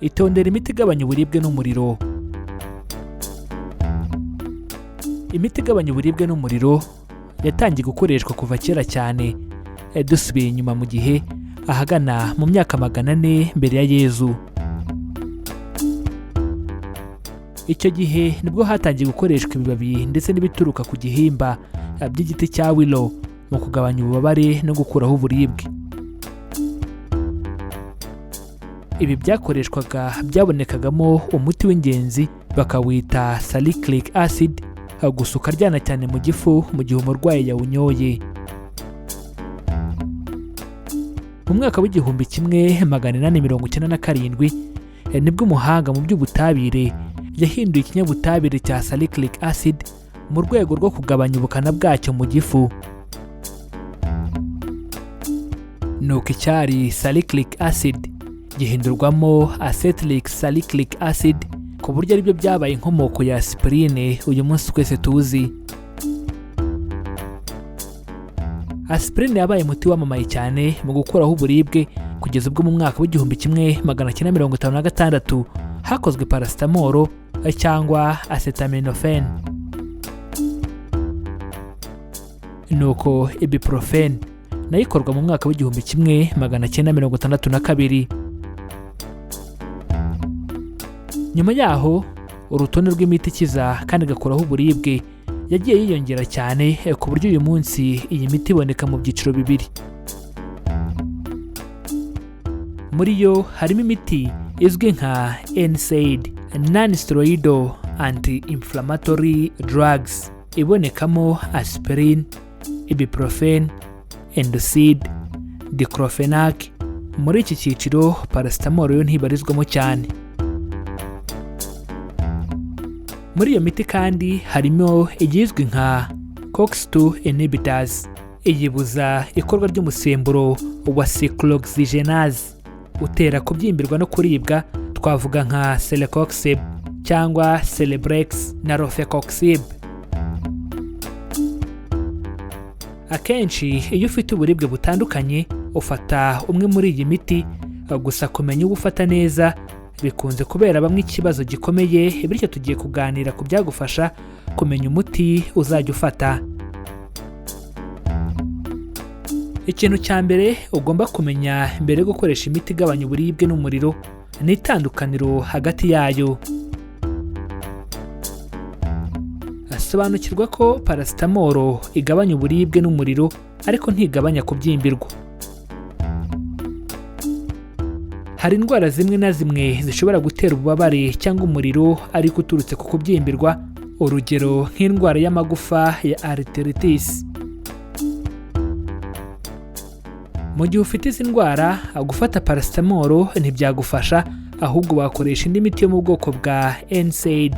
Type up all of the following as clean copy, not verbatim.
Itondera imiti igabanya uburibwe n'umuriro. Imiti igabanya uburibwe n'umuriro yatangiye gukoreshwa kuva kera cyane. Dusubiye inyuma mu gihe ahagana mu myaka 400 mbere ya Yezu. Icyo gihe nibwo hatangiye gukoreshwa ibibabi ndetse n'ibituruka ku gihimba by'igiti cya willow mu kugabanya ububabare no gukuraho uburibwe. Ibi byakoreshwaga byabonekagamo umuti w'ingenzi bakawita salicylic acid, gusa ukaryana cyane mu gifu mu gihe umurwayi yawunyoye. Mu mwaka w'1897 nibwo umuhanga mu by'ubutabire yahinduye ikinyabutabire cya salicylic acid mu rwego rwo kugabanya ubukana bwacyo mu gifu. Nuko icyari salicylic acid gihindurwamo acetylic salicylic acid, ku buryo aribyo byabaye inkomoko ya aspirine uyu munsi twese tuzi. Aspirine yabaye umuti wamamaye cyane mu gukuraho uburibwe kugeza ubwo mu mwaka w'1956 hakozwe paracetamol cyangwa acetaminophen. Nuko ibuprofen nayo ikorwa mu mwaka w'1962. Nyuma yaho urutonde rw'imiti ikiza kandi igakuraho uburibwe yagiye yiyongera cyane, ku buryo uyu munsi iyi miti iboneka mu byiciro bibiri. Muri yo harimo imiti izwi nka NSAID, non-steroidal anti-inflammatory drugs, ibonekamo aspirin, ibuprofen, endocid, diclofenac. Muri iki cyiciro paracetamol yo ntibarizwamo cyane. Muri iyo miti kandi harimo igizwi nka COX-2 inhibitors, iyibuza ikorwa ry'umusemburo wa cyclooxygenase utera kubyimbirwa no kuribwa, twavuga nka celecoxib cyangwa Celebrex na rofecoxib. Akenshi iyo ufite uburibwe butandukanye ufata umwe muri iyi miti, gusa kumenya uwo ufata neza bikunze kubera bamwe ikibazo gikomeye, bityo tugiye kuganira ku byagufasha kumenya umuti uzajya ufata. Ikintu cya mbere ugomba kumenya mbere yo gukoresha imiti igabanya uburibwe n'umuriro ni itandukaniro hagati yayo. Sobanukirwa ko paracetamol igabanya uburibwe n'umuriro ariko ntigabanya kubyimbirwa. Hari indwara zimwe na zimwe zishobora gutera ububabare cyangwa umuriro ariko uturutse ku kubyimbirwa, urugero nk'indwara y'amagufa ya arthritis. Mu gihe ufite izi ndwara, gufata paracetamol ntibyagufasha, ahubwo wakoresha indi miti yo mu bwoko bwa NSAID.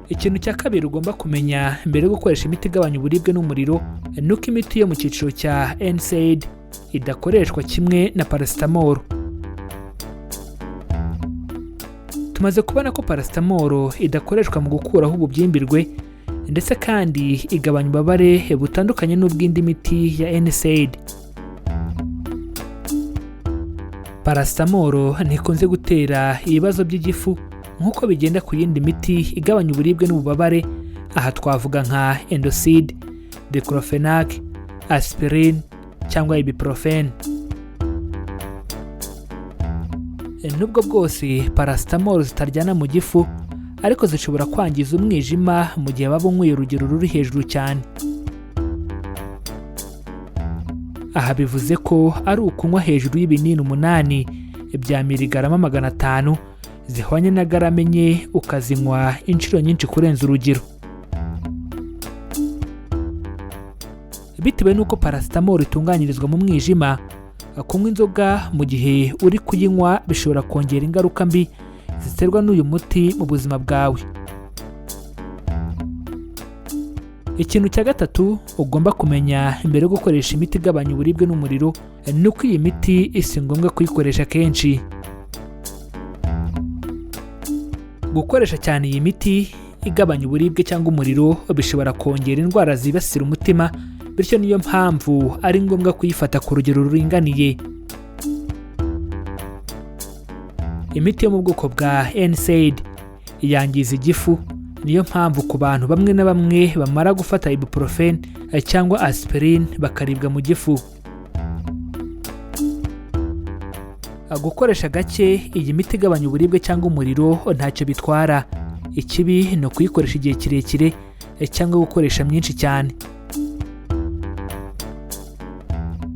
Ikintu cya kabiri ugomba kumenya mbere yo gukoresha imiti igabanya uburibwe n'umuriro ni uko imiti yo mu cyiciro cya NSAID idakoreshwa kimwe na paracetamol. Tumaze kubona ko paracetamol idakoreshwa mu gukuraho ububyimbirwe, ndetse kandi igabanya ububabare butandukanye n'ubw'indi miti ya NSAID. Paracetamol ntikunze gutera ibibazo by'igifu nk'uko bigenda ku yindi miti igabanya uburibwe n'ububabare, aha twavuga nka endocid, diclofenac, aspirin cyangwa ibuprofen. Nubwo bwose paracetamol zitaryana mu gifu, ariko zishobora kwangiza umwijima mu gihe baba unyweye urugero ruri hejuru cyane. Aha bivuze ko ari ukunywa hejuru y'ibinini 8 bya miligarama 500 zihwanye na garama 4, ukazinywa inshuro nyinshi kurenza urugero. Bitewe n'uko paracetamol itunganyirizwa mu mwijima, kunywa inzoga mu gihe uri kuyinywa bishobora kongera ingaruka mbi ziterwa n'uyu muti mu buzima bwawe. Ikintu cya gatatu ugomba kumenya mbere yo gukoresha imiti igabanya uburibwe n'umuriro ni uko iyi miti si ngombwa kuyikoresha kenshi. Gukoresha cyane iyi miti igabanya uburibwe cyangwa umuriro bishobora kongera indwara zibasira umutima, bityo niyo mpamvu ari ngombwa kuyifata ku rugero ruringaniye. Imiti yo mu bwoko bwa NSAID yangiza igifu. Niyo mpamvu ku bantu bamwe na bamwe bamara gufata ibuprofen cyangwa aspirin bakaribwa mu gifu. Gukoresha gake iyi miti igabanya uburibwe cyangwa umuriro ntacyo bitwara. Ikibi ni ukuyikoresha igihe kirekire cyangwa gukoresha myinshi cyane.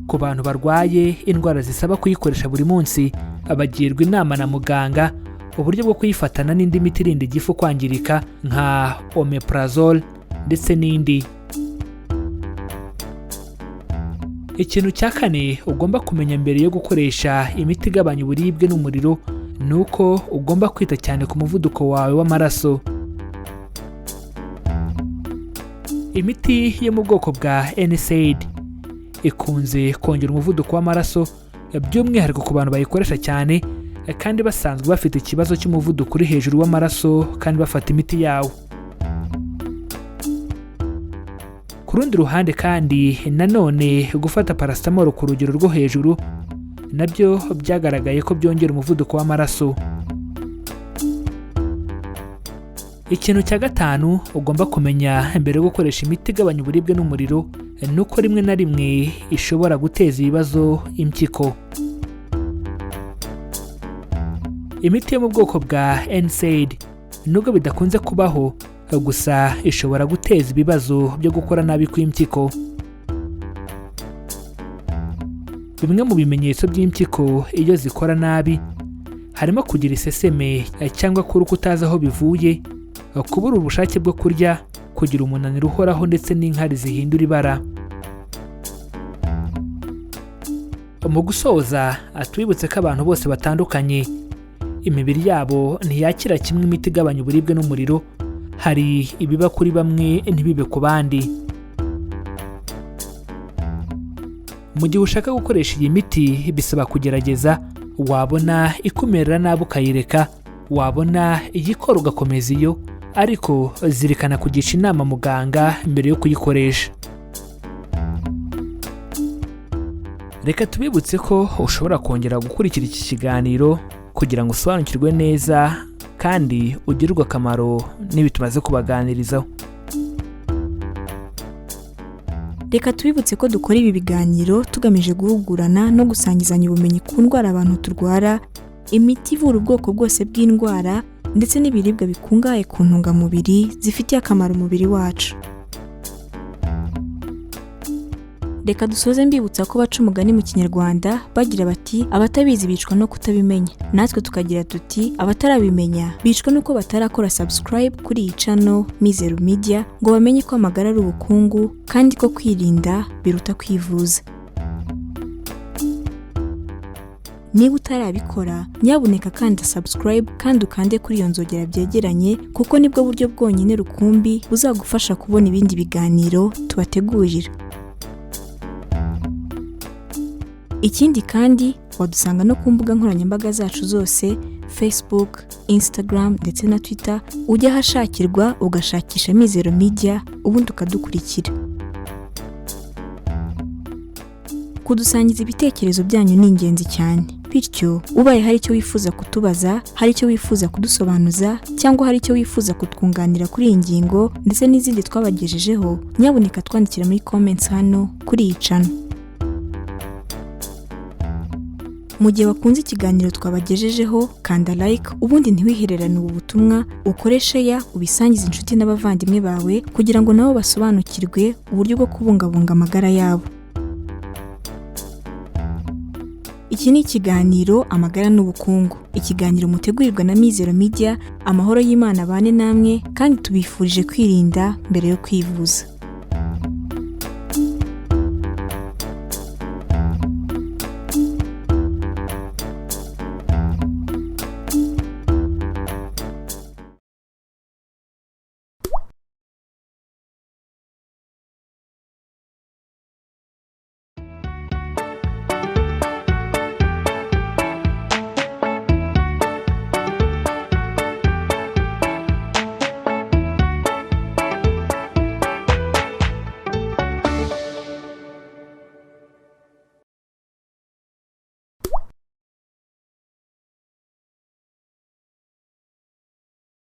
Ku bantu barwaye indwara zisaba kuyikoresha buri munsi, bagirwa inama na muganga uburyo bwo kuyifatana n'indi miti irinda igifu kwangirika nka omeprazole ndetse n'indi. Ikintu cya kane ugomba kumenya mbere yo gukoresha imiti igabanya uburibwe n'umuriro ni uko ugomba kwita cyane ku muvuduko wawe w'amaraso. Imiti yo mu bwoko bwa NSAID ikunze kongera umuvuduko w'amaraso, by'umwihariko ku bantu bayikoresha cyane kandi basanzwe bafite ikibazo cy'umuvuduko uri hejuru w'amaraso kandi bafata imiti yawo. Ku rundi ruhande kandi nanone gufata paracetamol ku rugero rwo hejuru nabyo byagaragaye ko byongera umuvuduko w'amaraso. Ikintu cya gatanu ugomba kumenya mbere yo gukoresha imiti igabanya uburibwe n'umuriro ni uko rimwe na rimwe ishobora guteza ibibazo impyiko. Imiti yo mu bwoko bwa NSAID nubwo bidakunze kubaho, gusa ishobora guteza ibibazo byo gukora nabi kw'impyiko. Bimwe mu bimenyetso by'impyiko iyo zikora nabi harimo kugira iseseme cyangwa kuruka utazi aho bivuye, kubura ubushake bwo kurya, kugira umunaniro uhoraho ndetse n'inkari zihindura ibara. Mu gusoza, tubibutse ko abantu bose batandukanye, imibiri yabo ntiyakira kimwe imiti igabanya uburibwe n'umuriro. Hari ibiba kuri bamwe ntibibe ku bandi. Mu gihe ushaka gukoresha iyi miti bisaba kugerageza, wabona ikumerera nabi ukayireka, wabona iyikora ugakomeza iyo, ariko zirikana kugisha inama muganga mbere yo kuyikoresha. Reka tubibutse ko ushobora kongera gukurikira iki kiganiro kugira ngo usobanukirwe neza kandi ugirirwe akamaro n'ibi tumaze kubaganirizaho. Reka tubibutse ko dukora ibi biganiro tugamije guhugurana no gusangizanya ubumenyi ku ndwara abantu turwara, imiti ivura ubwoko bwose bw'indwara ndetse n'ibiribwa bikungahaye ku ntungamubiri zifitiye akamaro umubiri wacu. Reka dusoze mbibutsa ko baca umugani mu Kinyarwanda bagira bati abatabizi bicwa no kutabimenya. Natwe tukagira tuti abatarabimenya bicwa nuko batarakora subscribe kuri iyi channel Mizero Media ngo bamenye ko amagara ari ubukungu kandi ko kwirinda biruta kwivuza. Niba utarabikora, nyabuneka kanda subscribe kandi ukande kuri iyo nzogera byegeranye, kuko nibwo buryo bwonyine rukumbi buzagufasha kubona ibindi biganiro tubategurira. Ikindi kandi wadusanga no ku mbuga nkoranyambaga zacu zose Facebook, Instagram ndetse na Twitter, ujya ahashakirwa ugashakisha Mizero Media ubundi ukadukurikira. Kudusangiza ibitekerezo byanyu ni ingenzi cyane. Bityo ubaye hari icyo wifuza kutubaza, hari icyo wifuza kudusobanuza cyangwa hari icyo wifuza kutwunganira kuri iyi ngingo ndetse n'izindi twabagejejeho, nyabuneka twandikira muri comments hano kuri iyi channel. Mu gihe wakunze ikiganiro twabagejejeho, kanda like ubundi ntiwihererane ubu butumwa, ukore share ubisangize inshuti n'abavandimwe bawe kugira ngo nabo basobanukirwe uburyo bwo kubungabunga amagara yabo. Iki ni ikiganiro Amagara n'Ubukungu, ikiganiro mutegurirwa na Mizero Media. Amahoro y'Imana abane namwe kandi tubifurije kwirinda mbere yo kwivuza.